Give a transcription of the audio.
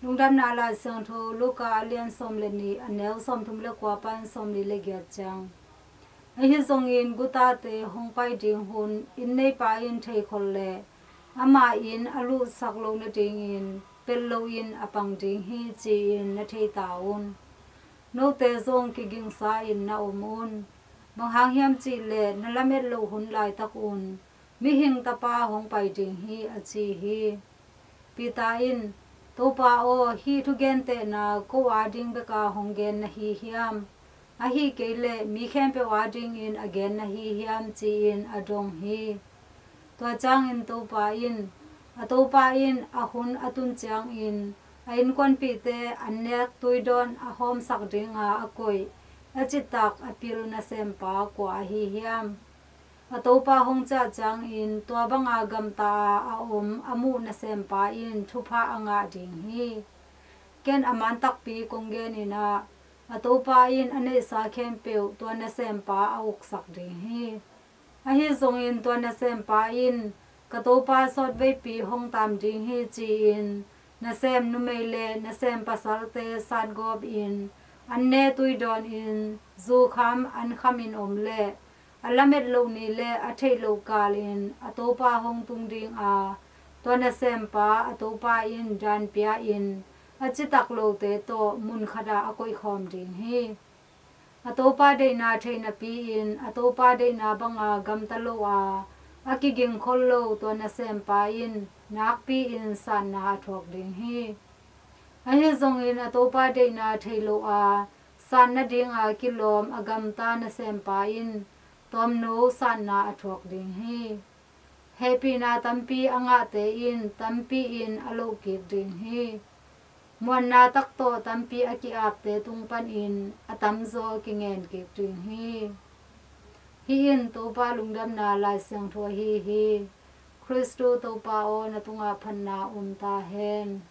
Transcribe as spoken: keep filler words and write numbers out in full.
Lungdamna Lai Siangtho Luka a lian sawm le nih, a neu sawmthum le kua pan sawmli le giat ciang. Ahi zongin gutate hong pai ding hun inn neipa in theikhol le amah in a luhsak lo nadingin pel loin a pang ding hi ci-in na thei ta un. Note zong kigingsa in na om un. Bang hang hiam cih leh na lamet loh hun laitak un Mihing Tapa hong pai ding hi, a ci hi. Peter in, Topa aw, hih thugentehna ko a ding beka hong gen na hi hiam? Ahi kei leh mi khempeuh a dingin a gen na hi hiam? Ci-in a dong hi. Tua ciangin Topa in, a Topa in a hun a tun ciangin a innkuanpihte an nek tuidawn a hawmsak dinga a koih a citak a pil nasempa kua ahi hiam? A Topa hong ciah ciangin tua banga gamta a a om a muh nasempa in thupha a ngah ding hi. Ken a man takpi kong genin ah, a Topa in a neihsa khempeuh tua nasempa a uksak ding hi. Ahi zongin tua nasempa in, ka Topa sawtveipi hong tam ding hi, ci-in nasem numei le nasem pasalte satgawpin an ne tuidawnin zukham an khamin om leh a lamet loh ni le a theih loh kalin a Topa hong tung dinga, tua nasempa a Topa in dan pia-in a citak lote tawh mun khatah a koihkhawm ding hi. A Topa deihna thei napi-in a Topa deihna banga gamta lo a, a kigingkhol lo tua nasempa in nakpi-in satna a thuak ding hi. Ahi zongin a Topa deihna thei lo a, sat nadinga kilawm a gamta nasempa in tawmno satna a thuak ding hi. Hehpihna tampi a ngahte in tampi-in a lohkik ding hi. Muanna tak tawh tampi a ki-apte tung panin a tamzaw kingenkik ding hi. Hih in Topa lungdamna Lai Siangtho ahi hi. Khristu Topa aw, na tungah phatna om ta hen.